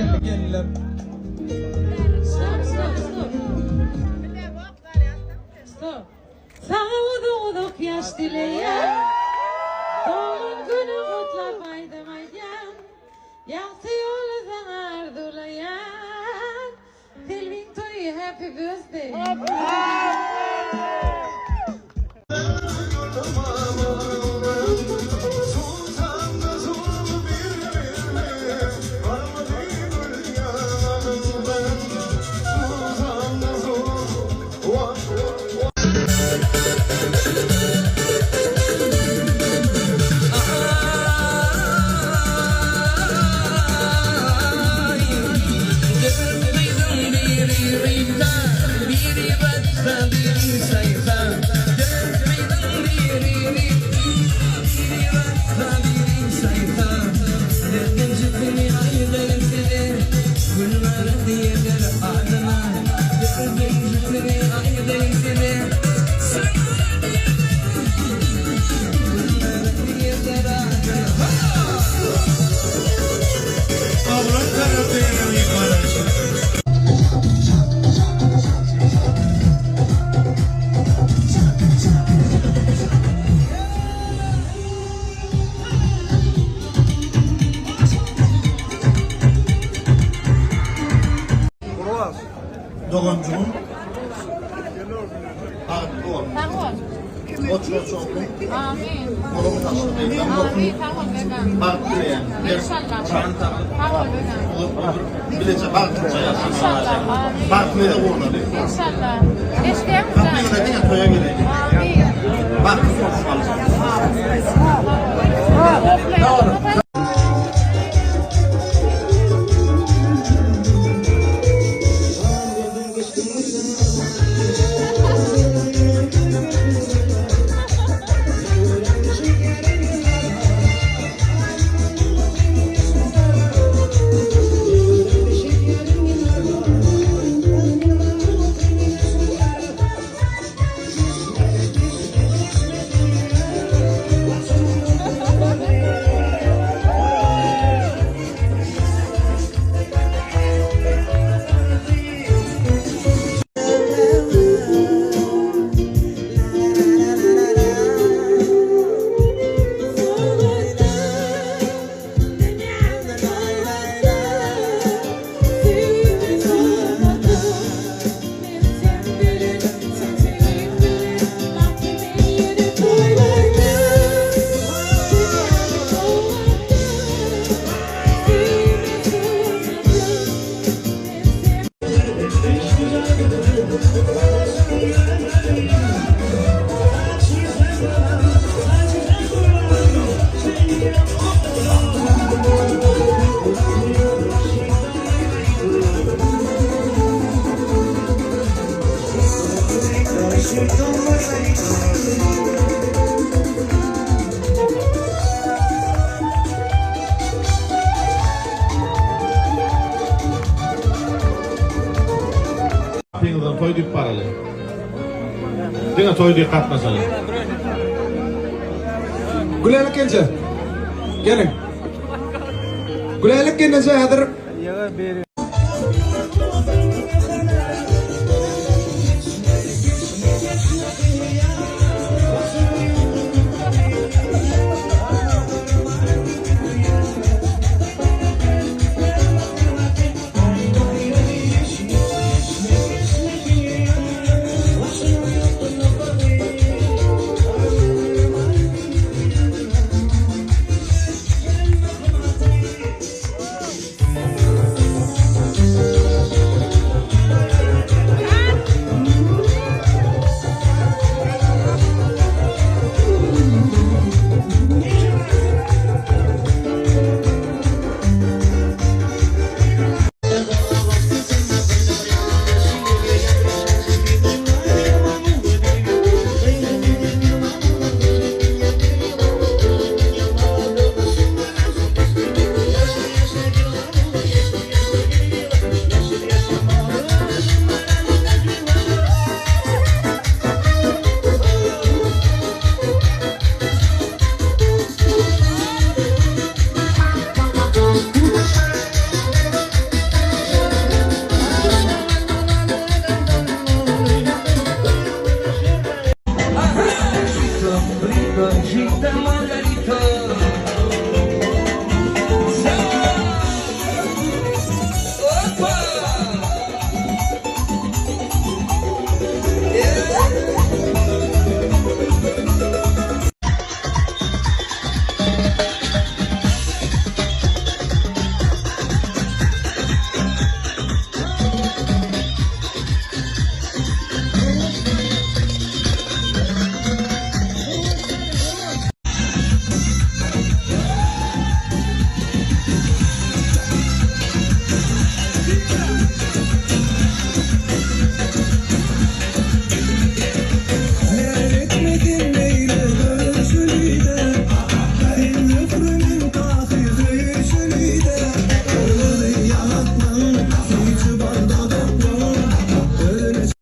Berekella gelinler. Stop, stop, stop. Stop. Saňa uzak-uzak ýaş dileýän. Doglan günüň gutlap aýdym aýdýan. Ýagty ýoly saňa arzuwlaýan. Selbiň toýy happy birthday. Oglan tarapda ýene myhman alşy. Doganjygym bagtly bol. Sag bol. Goç goç ogluň. Amin. Goluň taşly gyzlaň bolsun. Amin. Sag bol begam. Bagt dileýän. Inşallah. Jan saglyk. Sag bol begam. Uzak ömür bileje bagtlyja ýaşaň. Inşallah. Amin. Bagtly ýere gonaly. Inşallah. Eşdeýäňmi jan? Bagtly ýere diňe toýa geleýin. Amin. Bagtly bolsun alyjy. Amin. Gapyňyzdan toý diýip baraly. Diňe toý diýip gatnaşaly. Gülälek gelje. Geliň. Gülälek gelneje häzir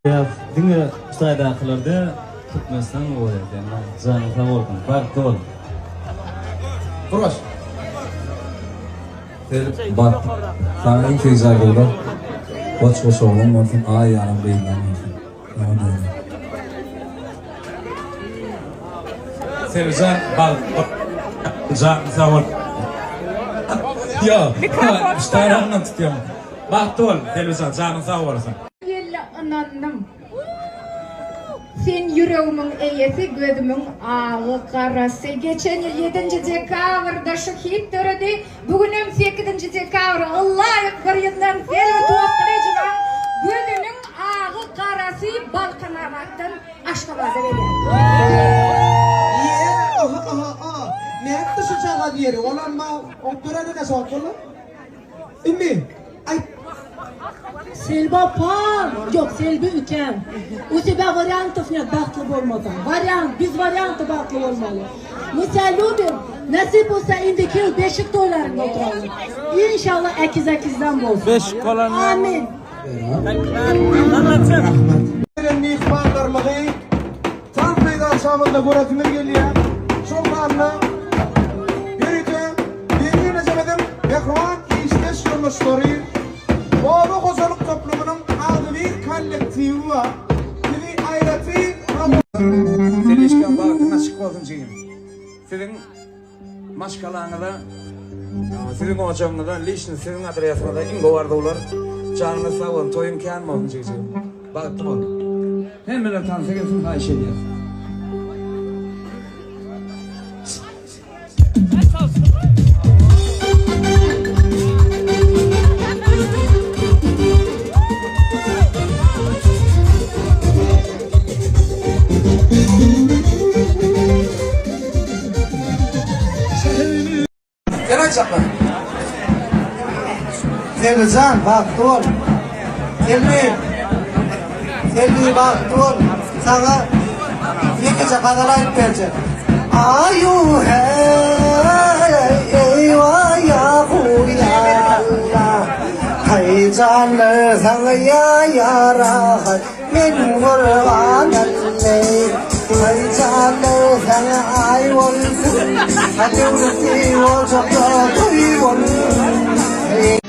Diňe Hytaýdakylar däl, Türkmenistan gowy görýär seni. Janyň sag bolsun. Bagtly bol. Gurbaş. Sen bak, saňa iň söýüji arzuwlar. Goç goç oglan bolsun, aý ýalam gyzlaň bolsun. Saňa diýerin. Seljan bagtly janyň sag bol. Ýok. Mikrofon tutýan. Bagtly bol Seljan janyň sag bolsun. Ýelle ynandym. Sen ýüregimiň eýesi, gözümiň agy, garasy. Geçen ýyl ýedinji dekabrda şu hit döredi. Bu günem sekizinji dekabr ylaýyk bir ýyldan Selbi Tuwakgylyjowaň gözüniň agy, garasy Balkanabatdan Aşgabada gelýär. Ýe, aha, aha, aha. Nätdi şu çaga diýeri, olam ma, oňup döredi näçe wagt boldy? Indi, aýt. Selbi apam, ýok Selbi ükäm. U тебя wariantov net bagtly bolmasaň. Wariant, biz warianta bagtly bolmaly. Мы тебя любим. Nesip bolsa indiki ýyl beşik toýlarynda oturaly. Inşallah ekiz ekizden bolsun. Beşik bolan Amin. Rahmet. Gelen myhmanlarymyzy tans meýdançamyzda göresimiz gelýär. Şol sanda ýörite Begin ejemiziň mähriban işdeş ýoldaşlary, oba hojalyk toplumynyň agzybir kollektiwi bar. Sizi aýratyn Selişkan bagtyň açyk bolsun jigim. Siziň maşgalaňyza, siziň ojagyňyza, liçno siziň adresiňize iň gowy arzuwlar. Janyňyz sag bolsun, toýuň kän bolsun jigijigim. Bagtly bol. Hemmeler tansa gelsin haýyş edýäs. Sen aýtjaklar. Selbijan, bagtly bol. Selbi. Selbi bagtly bol. Saňa ýekeje gazal aýdyp berjek. Aýu heý, eýwa ýa hu ýa Allah. Haý janlar saňa ýa ýara haý men gurban alleý. Haý janlar saňa aý bolsun. Haý döwleti ojakda toý bolsun. Heý.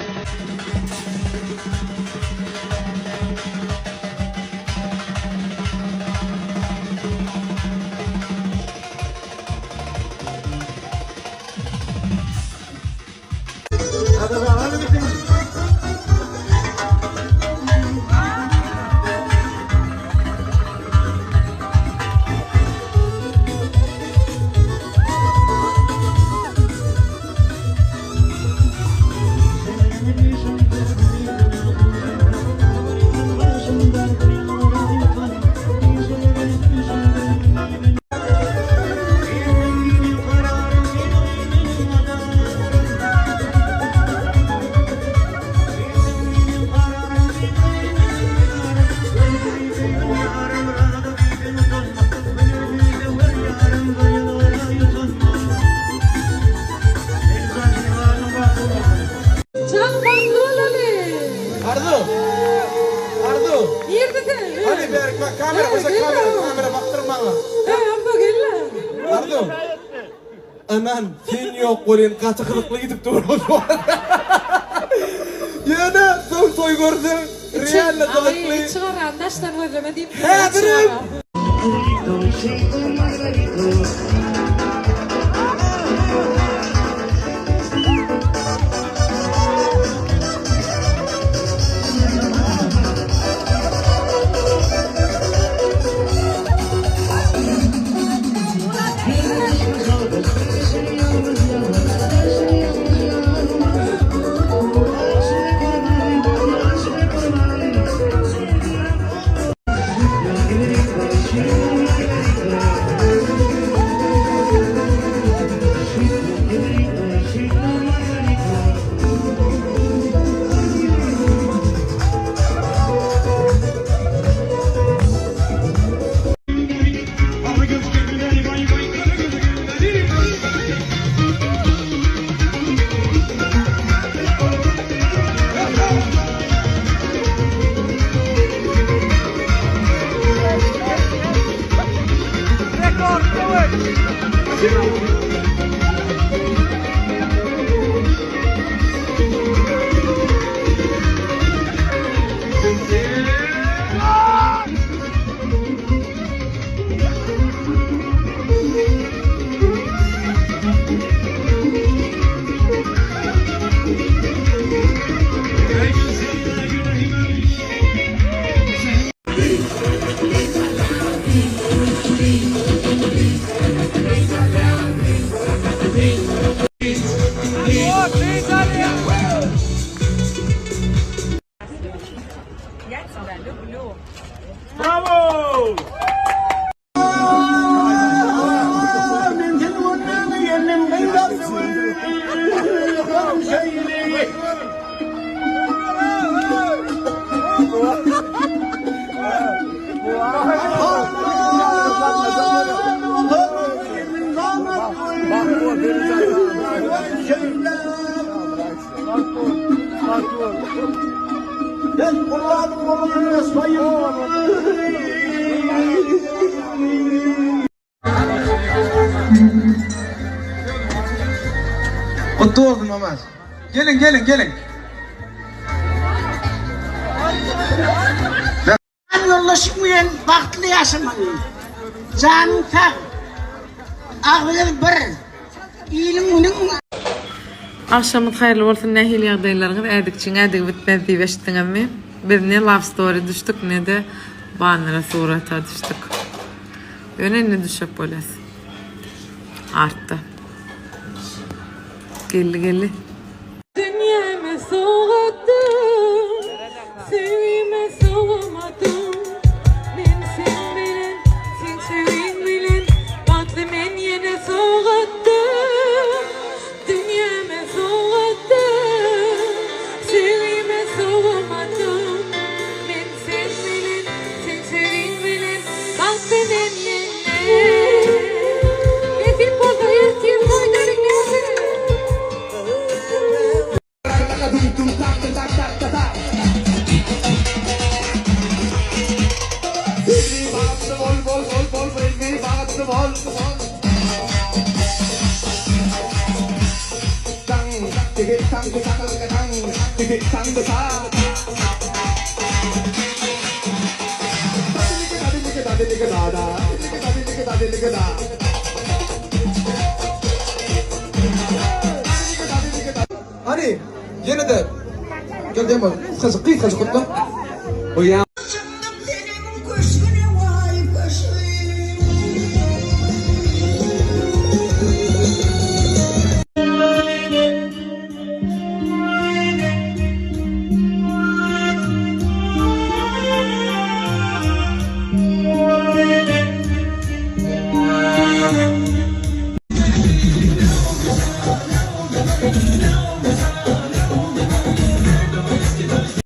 Jan bagtly bolaly. Arzu. Arzu. Nirde sen? Hadi bärik bak kamera bolsa kamera kamera bakdyr maňa. He, Arzu gel. Arzu. Ynan sen ýok welin gaty gyzykly gidip dur. Ýöne soň toý görseň realno gyzykly. Aý, çygaran daşdan gözleme diýip. Häzirem. Ben Kur'an'ın babasını Gutly bolsun mamaş. Geliň geliň geliň. Jan ýoldaşyň bilen bagtly ýaşamaly. Janyň sag. Agzyňyz bir. Iliň günüň. Agşamyňyz haýyrly bolsun nähili ýagdaýlaryňyz ädikçiň ädigi bitmez diýip eşitdiňizmi biz ne love story düşdük nede bannera surata düşdük ýöne indi düşjek bolýas artda geldi geldi. Dünýäme sowgatdym, söýgime sowamadym. Men sen bilen, seň söýgiň bilen bagtly men ýene sowgatdym. Dünýäme sowgatdym, söýgime sowamadym. Men sen bilen, seň söýgiň bilen bagtly men ýene. Nesip bolsa ertir toýda diňleşeris. Hany, ýene-de gel deme, gysgajyk, gysgajyk gutla. Çykdym senemiň köşgüne waý köşgüm.